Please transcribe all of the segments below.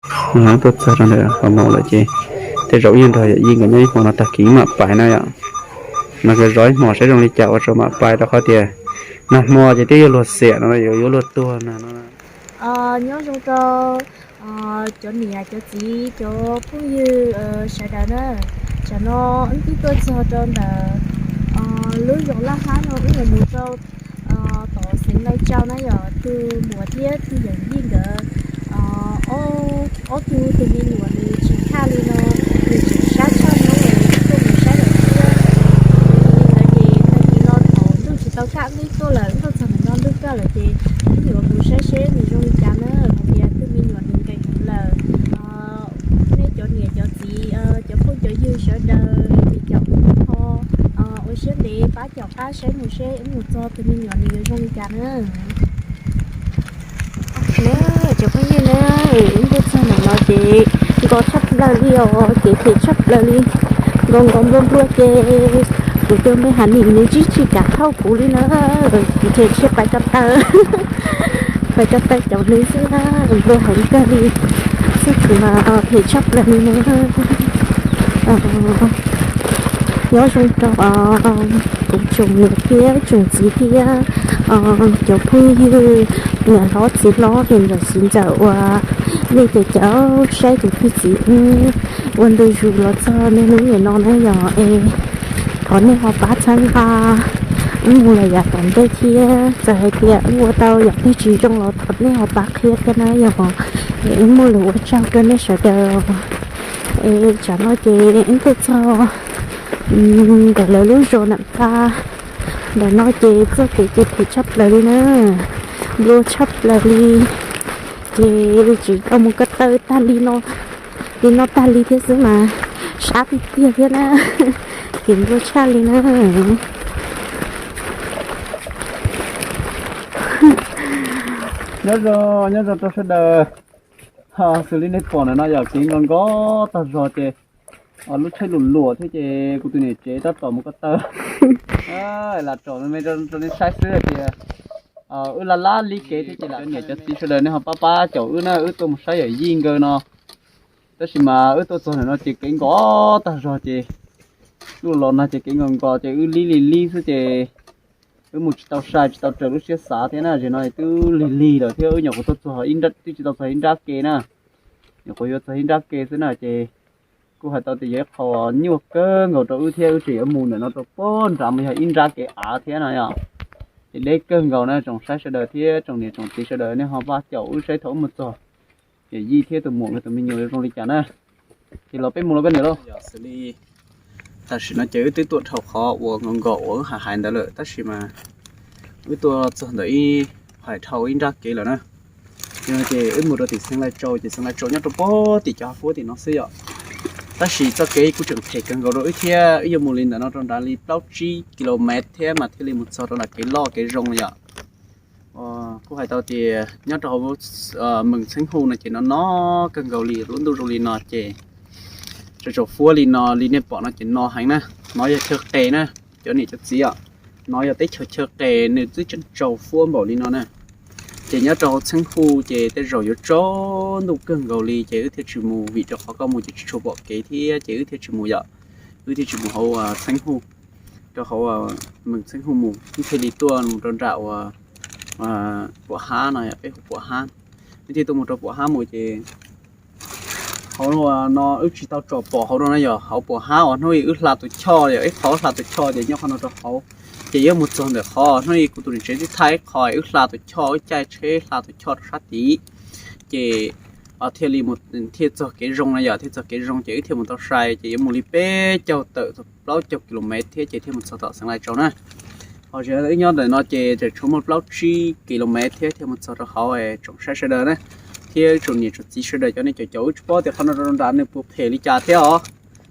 Tuaj txog rau ntawm hauv maum lawm ces tej zaum ib nyuag nrog yawm yij nkawd nyob ib hmo no tag kis mam pais na yom. No kawg zov ib hmos saib zoo li cas ua tsaug mam pais rau qhov tias nag hmo ces twb yuav luag xiam no yuav yuav luag tuag na no. Nyob zoo rau cov niam cov txiv cov phooj ywg sawv daws na. Tsam no wb twb tuaj txog rau ntawm lub zos Laj Hab no, wb yuav mus rau tom xeev Lais Tsau na yom. Tus muam thiab tus yawm yij nkawd ob tug tus me nyuam nws tsis khaj li no, nws tseem sab tshaj no, tuaj mus saib lawm thiab. Li ntawd ces tag kis no thaum ntuj tsis tau kaj wb tuaj lawm, wb tuaj txog ntawm no ntuj kaj lawm ces wb yuav mus saib seb nws zoo li cas na, hais tias tus me nyuam nws nkees heev lawm. Nej cov niam cov txiv cov phooj cov ywg sawv daws ces caum wb ho ua siab ntev pab caum qab saib mus seb wb mus txog tus me nyuam nws yuav zoo li cas na. Cov phooj ywg na, wb tuaj txog ntawm no ces nkos tshaj plaws li os, kev phem tshaj plaws li, nkos nkos nplua nplua ces kuv tus me Hav Nim nws tsis tsis kam thauj kuv li na, kuv thiaj tshiab pais ko taw, pais ko taw caum nws xwb na, nplua heev kawg li, xwb kuv mas phem tshaj plaws li na. Nyob zoo rau kuv tsoom niam thiab tsoom txiv thiab cov phooj ywg, niam hlob txiv hlob, niam ntxawm txiv ntxawm uas nej cov caum saib tus txiv ua ntu zus los txog niaj hnub niam no na yom. Es thov nej ho pab txhawb nqa wb mus lawm yav tom ntej thiab, txawm hais tias wb ua tau yam twg tsis zoo los thov nej ho pab qhia thiab na yom. Es wb muaj lus ua tsaug rau nej sawv daws. Es tsam no ces wb tuaj txog ntawm lawv lub zos nam ta ntawm no ces txoj kev ces phem tshaj plaws li na, nplua tshaj plaws li, ces tsis tau mus ko taw tag li no, li no tag li thiab xwb mas sab tiag tiag thiab na, kev nplua tshaj li na. Nyob zoo, nyob zoo rau sawv daws. Xws li nej pom ntawm no yog kev nkos nkos tag zog ces lub tsheb luam luam thiab ces kuv tus niam tsev tab tom mus ko taw. Lam tsom me rau nej saib xwb tias wb laj laj li kev thiab ces lam cov niam cov txiv sawv daws nej ho pab pab caum wb na, wb tuaj mus saib yawm yij nkawd no. Tab sis mas wb tuaj txog ntawm no ces kev nkos tag zog ces lub los nag ces kev nkos nkos ces wb lib li lib xwb ces wb mus tsis tau sai tsis tau raws lub siab xav thiab na. Zaum no twb lig lig lawm thiab wb nyuam qhuav tuaj txog, twb tsis tau txog ib nrab ke na, nyuam qhuav yuav txog ib nrab ke xwb na ces kuj hais tau tias yog ib qho nyuaj kawg nkaus rau wb thiab wb tseem yuav mus ntawm no rau pem nrad mas yog ib nrab kev av thiab no yom. Ces deb kawg nkaus na, tsoom saib sawv daws thiab tsoom niam tsoom txiv sawv daws nej ho pab caum wb saib thaum wb mus txog, yawm yij thiab tus muam nkawd tus me nyuam zoo li cas na. Ces los peb mus los koj niam lauj. Tam sim no ces wb twb tuaj dhau qhov uas nkos nkos uas wb hais hais ntawd lawm tab sis mas wb tuaj txog ntawm ib, hais dhau ib nrab kev lawm na. Ces wb mus rau tim xeev Lais Tsau ces xeev Lais Tsau nyob rau pem tim cov hav fuab tim no xwb yom. Tab sis txoj kev kuj tseem phem kawg nkaus rau wb thiab, wb yuav mus li ntawm no rau nrad li plaub tsib kilomev thiab mas thiaj li mus txog rau nram kev loj kev zoo li yom. Kuj hais tau tias nyob rau hauv Mees Xeeb Hu no ces no no kawg nkaus li, lub ntuj zoo li no ces tsaus tsaus fuab li no li nej pom no ces no heev na. No yog chaw qes na, cov niam cov txiv os, no yog teb chaws chaw qes nws twb tseem tsaus fuab npaum li no na. Ces nyob rau hauv Xeeb Hu ces tej zaum yuav tsaus ntuj kawg nkaus li ces wb thiaj tsis mus, vim rau qhov koj mus ces tsis tshua pom kev thiab ces wb thiaj tsis mus yom. Wb thiaj tsis mus hauv Xeeb Hu, rau hauv Mees Xeeb Hu mus, wb thiaj li tuaj mus rau nram uas Puam Hab no, peb hu Puam Hab. Wb thiaj tuaj mus rau Puam Hab mus ces hauv no wb tsis tau tsom pom hauv no na, yog hauv Puam Hab uas hnub ib wb hla tus choj, yog ib qho wb hla tus choj ces nyob qhov no rau hauv. Ces yuav mus txog ntawm qhov hnub ib kuv tus niam tsev twb thaij ib qho wb hla tus choj, wb caij tsheb hla tus choj rau sab tid. Ces thiaj li mus, thiaj txog kev zoo na, yog thiaj txog kev zoo ces wb thiaj mus tau sai, ces yuav mus li peb caug tawm plaub caug kilomev thiab ces thiaj mus txog tom xeev Lais Tsau na. Ho zaum no wb nyob ntawm no ces tseem tshuav muaj plaub tsib kilomev thiab thiaj mus txog rau hauv, tsoom saib sawv daws na, thiab tsoom niam tsoom txiv sawv daws cov nej caum caum wb tsis paub tias qhov no rau nram nws puas phem li cas thiab os.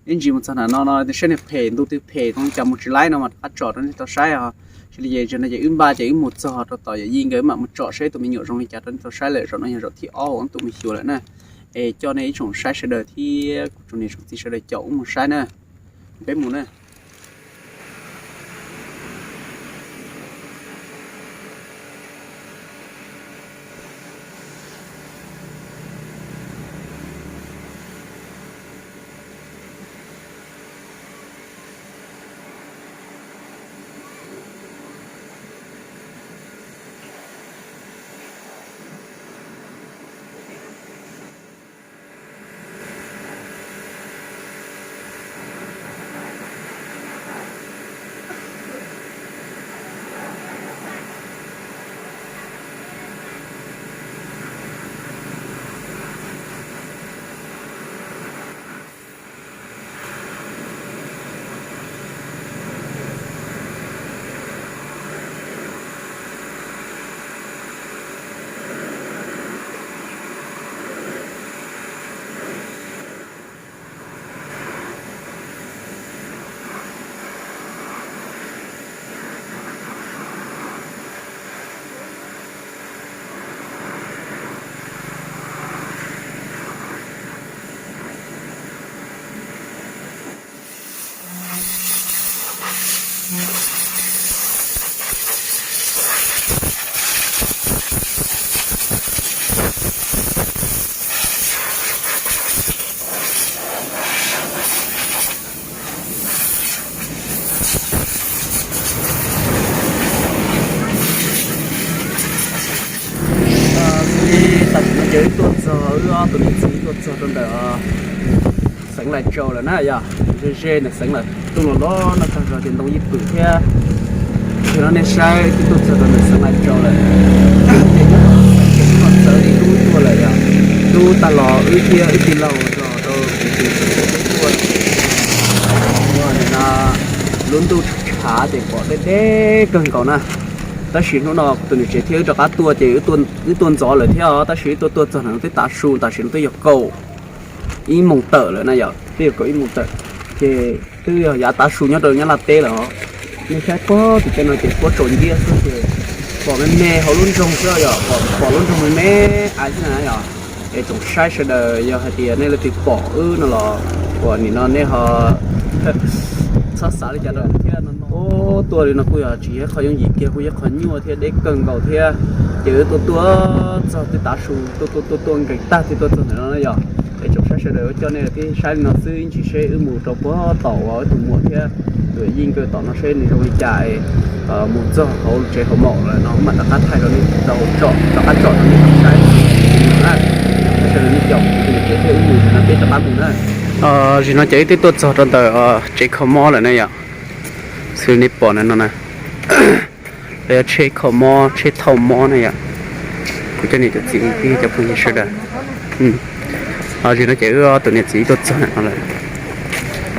Ib ntsis mus txog nram no no saib nws phem ntu twg, phem zoo li cas mus tsis laib no mas rov qab tsom rau nej tau saib os. Xws li ces zaum no ces wb npaj ces wb mus txog rau tom yawm yij nkawd mam mus tsom saib tus me nyuam zoo li cas rau nej tau saib lawm. Zaum no yog zaum thib ob uas wb tuaj mus xyuas lawm na. Es coj nej ib tsoom saib sawv daws thiab kuv tsoom niam tsoom txiv sawv daws caum wb mus saib na. Peb mus na. Wb ob tug niam txiv tuaj txog rau ntawm xeev Lais Tsau lawm na yog, ze ze ntawm xeev lawm, tuaj los los no tag zog ces ntoo yeej pwm thiab. Ces no nej saib twb tuaj txog rau ntawm xeev Lais Tsau lawm. Ces nyob rau xeev ces twb los txawv li lub tuaj lawm yog, lub tag los wb thiab wb tij laug zog rau kuv tus txiv tuaj. Ua no lub ntuj tshav ces pom deb deb kawg nkaus na. Tab sis hnub no kuv tus niam tsev thiab wb rov qab tuaj ces wb tuaj ntxov lawm thiab os, tab sis wb tuaj tuaj txog ntawm no twb tav su, tam sim no twb yog kaum ib moos tawm lawm na yom, twb yog kaum ib moos tawm. Ces twb yog yav tav su nyob rau Nyab Laj teb lawm os. Nej saib puag tim tej no ces puab tsaus nciab xwb ces pom me me hauv lub nroog xwb yom, pom lub nroog me me ais xwb na yom. Es tsoom saib sawv daws yog hais tias nej leej twg pom wb no los uas nim no nej ho txhob xav li cas rau thiab no. Tuaj li no kuj yog tsis yog qhov yooj yim kiag, kuj yog qhov nyuaj thiab deb kawg nkaus thiab. Ces wb tuaj tuaj txog twb tav su, tuaj tuaj tuaj tuaj nkees tag thiab tuaj txog ntawm no na yom. Es tsoom saib sawv daws ua coj nej tib saib li no xwb, ib ntsis seb wb mus rau puag tom uas wb tus muam thiab tus yij nkawd tom no seb nws zoo li cas es mus txog hauv tsev hauv maum lawm no mam rov qab thaij rau nej tau tsom, rov qab tsom rau nej tau saib na. Sawv daws nej caum kuv tus niam tsev thiab wb mus no peb rov qab mus na. Zim no ces wb twb tuaj txog rau ntawm tsev kho mob lawm na yom. Xws li nej pom na no na, lawv yog tsheb kho mob, tsheb thauj mob na yom. Kuv cov niam cov txiv kwv tij cov phooj ywg sawv daws, zim no ces wb ob tus niam txiv tuaj txog ntawm no lawm.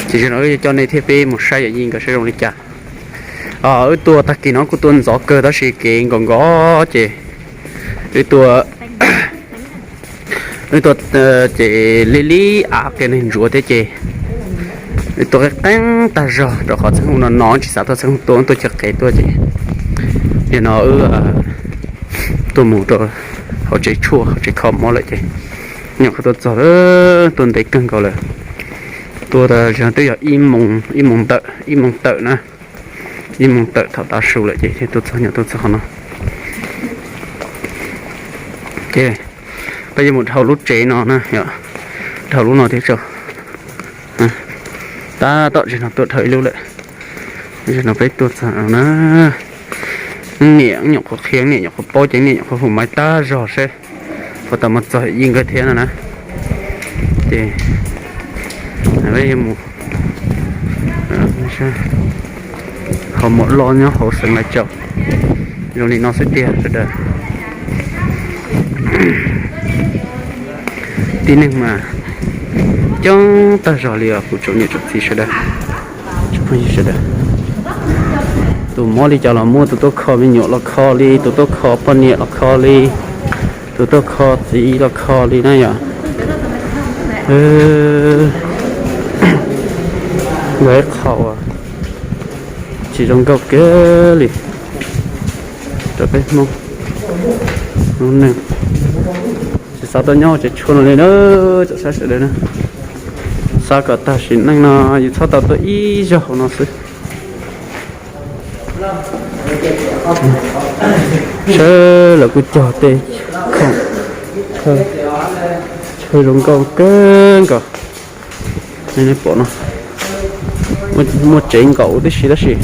Ces zim no wb yuav coj nej thiab peb mus saib yawm yij nkawd saib zoo li cas. Wb tuaj tag kis no kuj tuaj ntxov kawg tab sis kev nkos nkos ces wb tuaj, wb tuaj ces li li av qias neeg ntsuav thiab ces wb tuaj qeeb qeeb tag zog rau qhov txheej hauj no no tsis xav tuaj txheej hauj tuaj, tuaj chaw qev tuaj ces nim no wb tuaj mus rau hauv tsev tshuaj, hauv tsev kho mob lawm ces nyuam qhuav tuaj txog, tuaj ntev kawg nkaus lawm. Tuaj zim no twb yog ib moos, ib moos tawm, ib moos tawm na, ib moos tawm thaum tav su lawm ces thiaj tuaj txog, nyuam tuaj txog qhov no. Ces peb yuav mus dhau lub tsev no na, dhau lub no thiab tso. Tab tom tsev no tuaj dhau ib lub lawm. Tsev no peb tuaj txog na. Niam nyuam qhuav qhia, niam nyuam qhuav paub ces niam nyuam qhuav hu maiv tag zog seb puas tau mus txog yij nkawd thiab no na. Ces peb yuav mus hauv muam loj nyob hauv xeev Lais Tsaus. Zoo li no xwb tiag sawv daws. Tib neeg mas coob tag zog li os kuv tsoom niam tsoom txiv sawv daws, tsoom phooj ywg sawv daws. Tus mob li cas los muaj, tus tuaj kho me nyuam los kho li, tus tuaj kho poj niam los kho li, tus tuaj kho txiv los kho li na yom. Yog ib qho uas tsis zoo nkauj kiag li rau peb Hmoob lub neej. Tsis xav tuaj nyob tsev tshuaj no li na, tsoom saib sawv daws na. Xav kom tag sim neej no yus txhob tau tuaj ib zaug hauv no xwb. Sawv lawv kuj cog tej khoom, chaw zoo nkauj kawg nkaus. Nej pom no, muaj tsev nkaum tib si tab sis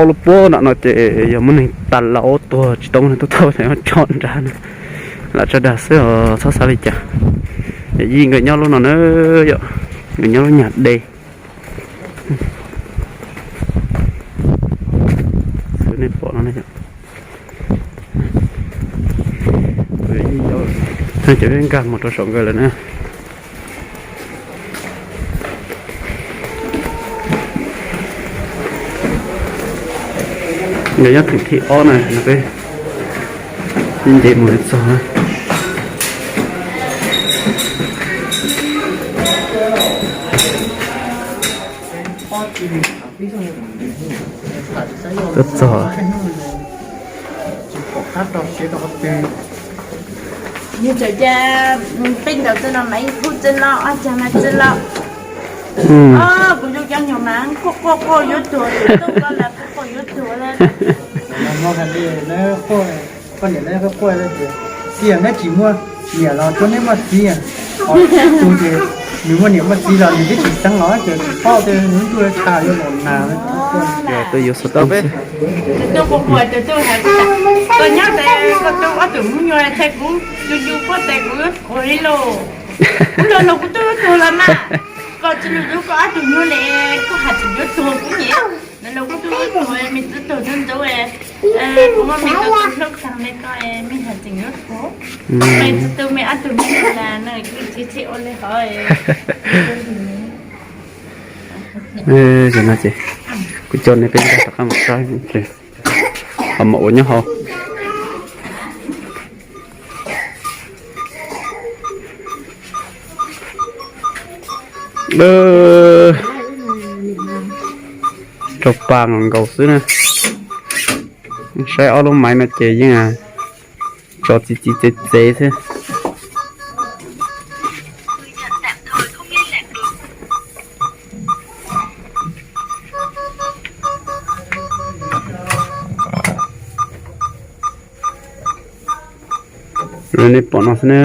ob lub puab nram no ces yog muaj neeg tas laus tuag tsis tau muaj neeg tuaj thauj ces tso nrad na. Lam tso dag xwb os, txhob xav li cas. Yij nkawd nyob lub no na yom, nkawd nyob lub nyag de. Xwb nej pom no na yom. Cov peb nkag mus rau saum nkawd lawm na. Nkawd nyob theem thib ob na, no peb nce mus txog na. Tuaj txog. Yog txawm cas peb ntawd txog no mas ib khub txog no, ob cag mas txog no. Kuv zoo cov nyuag mas quaj quaj quaj yuav tuag, tus tuaj koj las quaj quaj yuav tuag lawm. Poj niam neb quaj, txiv neb tsis muaj niam los tsuav neb muaj txiv, tus ces Nws muaj niam muaj txiv los nws twb tsis xeeb los ces tsis paub tias nws yuav tham yuav los nas. Yog tuaj yuav xov tooj xwb. Tus tuaj quas quas tus tuaj hais, koj nyob tes koj tuaj ob tug hnub nyuag thiab kuv yus yus koj tes kuv ua li lauj. Kuv los los kuv tuaj tuag los mas, koj tsis los yuav koj ob tug nyuag li, koj hais tseem yuav tuag kuv niam. Los los kuv tuaj tuag me tub tug ntub ntub, kuv muaj me tub tug hlub tag li koj me hais tseem yuav tuag. Me tub tug me ob tug hnub nyuag na no kuv tsis txhij ua li hov. Ces no ces kuv coj nej peb nkag rov qab mus saib ho mam ua nyob hauv. Rau pa nkaus nkaus xwb na. Saib ob lub maiv no ces yeej tso txiv txiv txiv txiv xwb. Li nej pom no xwb na,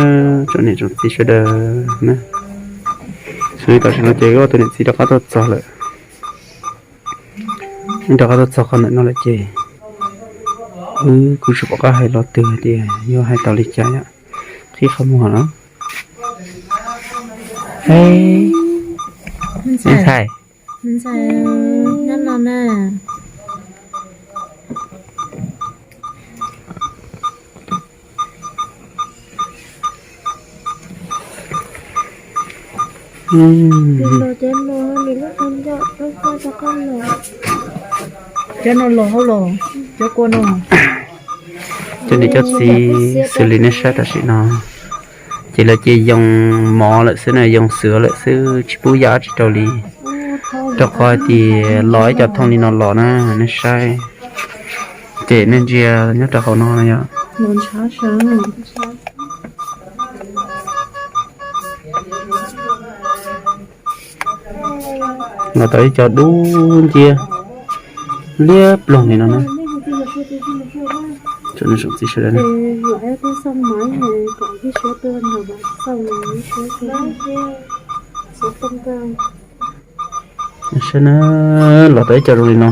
tsoom niam tsoom txiv sawv daws na. Xws li tam sim no ces wb ob tug niam txiv rov qab tuaj txog lawm. Wb rov qab tuaj txog qhov ntawm no lawm ces wb kuj tsis pom qab hais lo twg tias yuav hais tau li cas yom. Qhib qhov muag no. Ntxhais, ntxhais, nyob no na. Cov no los hauj los, cov kua no. Cov niam cov txiv, xws li nej saib tam sim no ces lawv cia yoo mov lawm xwb na, yoo xwb lawm xwb, tsis pub yam dab tsi rau li. Rau qhov hais tias los ib co thooj li no los na, nej saib. Ces nej ntsia nyob rau hauv no yom. Los tau ib co dub nciab liab ploog li no na. Tsoom niam tsoom txiv sawv daws na. Saib na, los tau ib co zoo li no.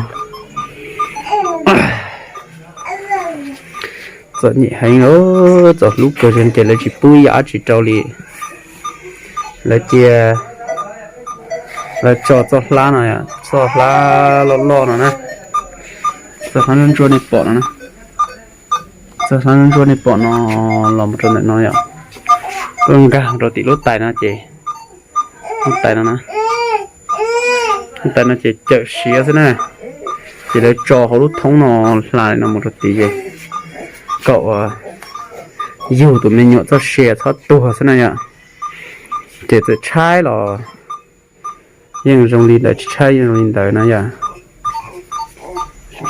Txom nyem heev, txom hlub kawg zeeg ces lawv tsis pub yam dab tsi rau li. Lawv cia, lawv tso txoj hlab no, txoj hlab loj loj no na, txoj hlab ntsuab nej pom no na, txoj hlab ntsuab nej pom no los mus rau ntawm no yom, tuaj nkag rau tim lub tais no ces, lub tais no na, lub tais no ces cawm siav xwb na, ces lawv tso hauv lub thoob no hla li no mus rau tid ces kom yug tus me nyuam txoj sia txhob tuag xwb na yom. Ces txawm tshaib los yeej zoo li ntawd, tsis tshaib yeej zoo li ntawd na yom.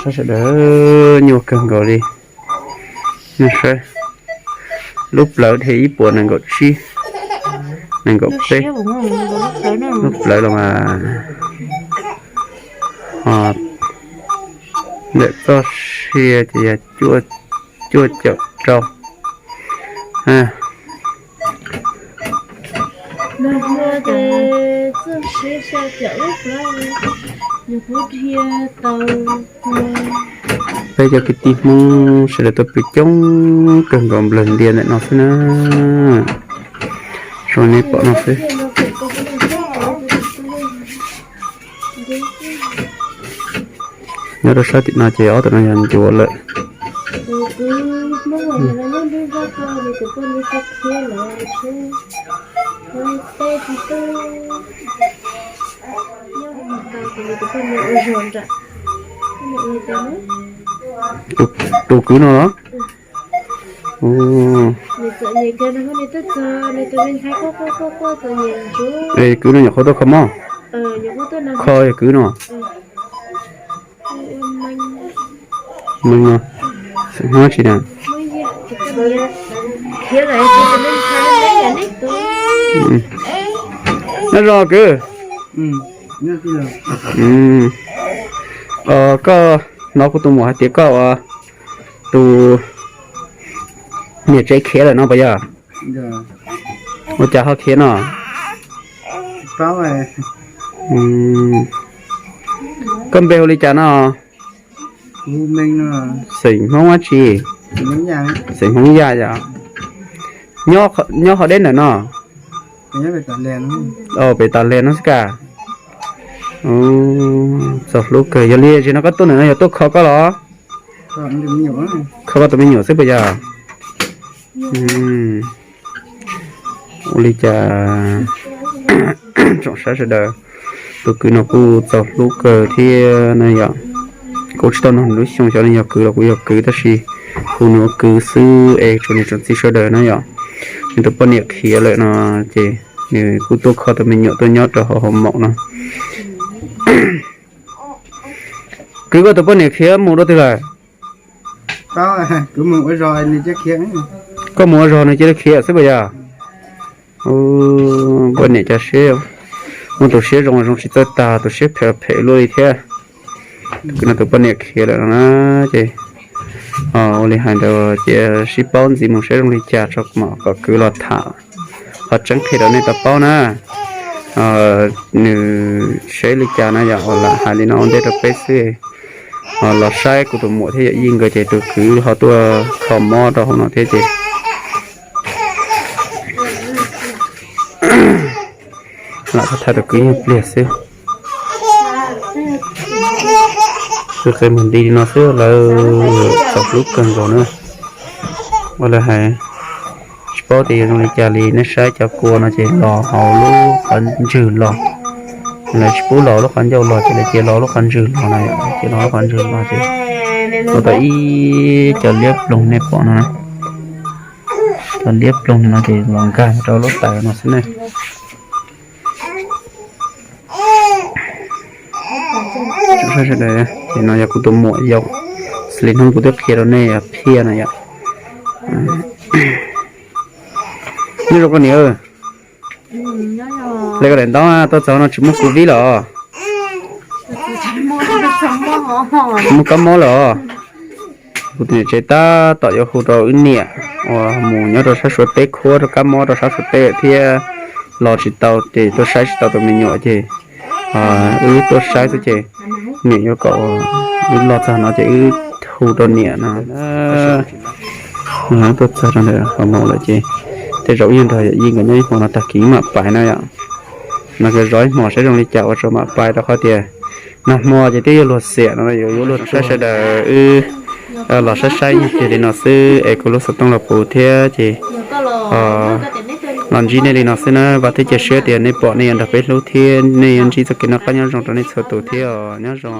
Saib sawv daws, nyuaj kawg nkaus li. Saib, lub plawv dhia ib puas nees nkaum tsib, nees nkaum peb, lub plawv los mas, ho ntawm txoj sia ces yog cuaj caum rau. Peb cov kwv tij Hmoob sawv daws tuaj pw coob kawg nkaus nplawg ntias ntawm no xwb na. Zoo nej pom no xwb. Nyob rau sab tim no ces ob tug no yog ncuav lawm. Tus kwv no los? Es kwv no nyuam qhuav tuaj kho mob? Kho yog kwv no. Meej no, xeem Hmoob tsi na? Nyob zoo kwv. Koj hnov kuv tus muam hais tias koj ua tus niam tsev khiav lawm no puas yog? Ua cas ho khiav no? Koj npe hu li cas no? Xeem Hmoob dab tsi? Xeem Hmoob Yaj yom. Nyob qhov deb ntawm no? Pem Tav Lias no xwb ka. Txaus hlub kawg. Yog li zaum no koj tuaj ntawm no yog tuaj kho koj los? Kho koj tus me nyuam xwb puas yog? Ua li cas tsoom saib sawv daws, tus kwv no kuj txaus hlub kawg thiab na yom. Kuv tsis tau nug nws lub xyoo xyov nws yog kwv los kuv yog kwv tab sis hu nws ua kwv xwb es tsuas niam tsuas txiv sawv daws na yom. Nws tus poj niam khiav lawm no ces nws kuj tuaj kho tus me nyuam tuaj nyob rau hauv hoo maum no. Kwv, koj tus poj niam khiav mus rau twg lawm? Koj mus ua zog nws cia li khiav xwb puas yog? Poj niam cov siab, muaj tus siab zoo zoo tsis txawj tag, tus siab phem phem luaj li thiab. Tus kwv no tus poj niam khiav lawm no na ces ua li hais ntawd ces sib paub ntxiv mus saib zoo li cas tso mam kom kwv los tham qhov tseeb qhia rau nej tau paub na. Nws seb li cas na yom, lam hais li no ua ntej rau peb xwb. Los saib kuv tus muam thiab yawm yij nkawd ces tus kwv ho tuaj kho mob rau hauv no thiab ces lam thaij tus kwv ib pliag xwb. Tus qe mus nti li no xwb lawv txaus hlub kawg nkaus na. Ua li hais tsis paub tias yog zoo li cas li, nej saib cov kua no ces los hauv lub qhov ntswg los. Lawv tsis pub los lub qhov ncauj los ces lawv cia los lub qhov ntswg los no yom, cia los lub qhov ntswg los ces ua tau ib co liab ploog nej pom no na. Cov liab ploog no ces los nkag rau lub tais no xwb ne. Sawv daws, ces no yog kuv tus muam yau, xws li hnub kuv twb qhia rau nej yog Phiaj no yom. Nyob zoo koj niam. Li koj daim ntaub tuaj txog no tsis muaj kuv vib los? Tsis muaj kab mob los? Kuv tus niam tsev tab tom yuav hu rau wb niam uas mus nyob rau sab Suav teb, khuab rau kab mob rau sab Suav teb thiab los tsis tau ces tuaj saib tsis tau tus me nyuam ces wb tuaj saib xwb ces niam yuav kom wb los txog no ces wb hu rau niam no. Tuaj txog rau ntawm hauv maum lawm ces tej zaum wb yuav nrog yawm yij nkawd nyob ib hmo no tag kis wb mam pais na yom. No ces zov ib hmos saib zoo li cas ua tso mam pais rau qhov tias nag hmo ces twb yuav luag xiam no yuav yuav luag saib sawv daws wb los saib saib ib pliag li no xwb es kuv lub xov tooj los puv thiab ces los ntsib nej li no xwb na. Vam thiab cia siab tias nej pom nej yuav nrog peb hlub thiab nej yuav ntsib txoj kev noj qab nyob zoo rau nej txhua tus thiab os. Nyob zoo.